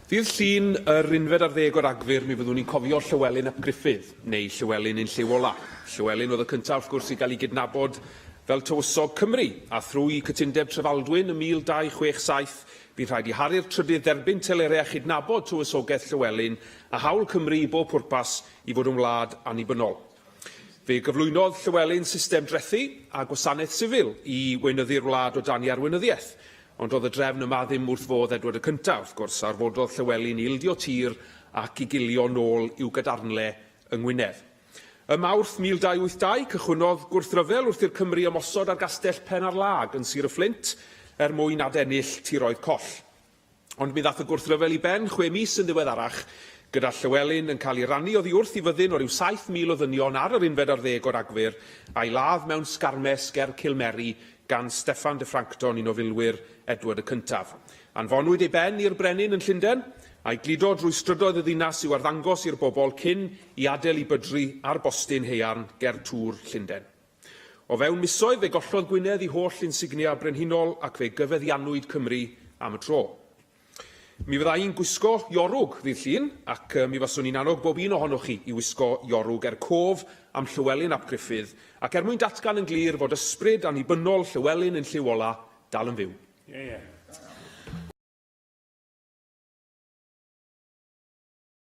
Ddydd Llun, yr unfed ar ddeg o Ragfyr, mi fyddwn ni'n cofio Llywelyn ap Gruffydd, neu Llywelyn ein Llyw Ola. Llywelyn oedd y cyntaf, wrth gwrs, i gael ei gydnabod fel Tywysog Cymru, a thrwy Cytundeb Trefaldwyn ym 1267, bu'n rhaid i Harri'r Trydydd dderbyn telerau a chydnabod Tywysogaeth Llywelyn a hawl Cymru i bob pwrpas i fod yn wlad annibynnol. Fe gyflwynodd Llywelyn system drethu a gwasanaeth sifil i weinyddu'r wlad o dan ei arweinyddiaeth, ond doedd y drefn yma ddim wrth fodd Edward y Cyntaf, wrth gwrs, a orfododd Llywelyn i ildio tir ac i gilio nôl i'w gadarnle yng Ngwynedd. Ym Mawrth 1282, cychwynnodd gwrthryfel wrth i'r Cymry ymosod ar gastell Penarlâg yn Sir y Fflint er mwyn adennill tiroedd coll. Ond mi ddaeth y gwrthryfel i ben chwe mis yn ddiweddarach, gyda Llywelyn yn cael ei rannu oddi wrth i fyddin o ryw 7,000 o ddynion ar yr unfed ar ddeg o Ragfyr, a'i ladd mewn sgarmes ger Cilmeri gan Steffan de Francton, un o filwyr Edward y Cyntaf. Anfonwyd ei ben i'r brenin yn Llundain, a'i gludo drwy strydoedd y ddinas i'w arddangos i'r bobl cyn i adael i bydru ar bostyn haearn ger Tŵr Llundain. O fewn misoedd fe gollodd Gwynedd ei holl insignia brenhinol ac fe gyfeddiannwyd Cymru am y tro. Mi fydda i'n gwisgo iorwg ddydd Llun ac mi faswn i'n annog bob un ohonoch chi i wisgo iorwg er cof am Llywelyn ap Gruffydd ac er mwyn datgan yn glir fod ysbryd annibynnol Llywelyn yn Lliw Ola dal yn fyw. Ie, ie.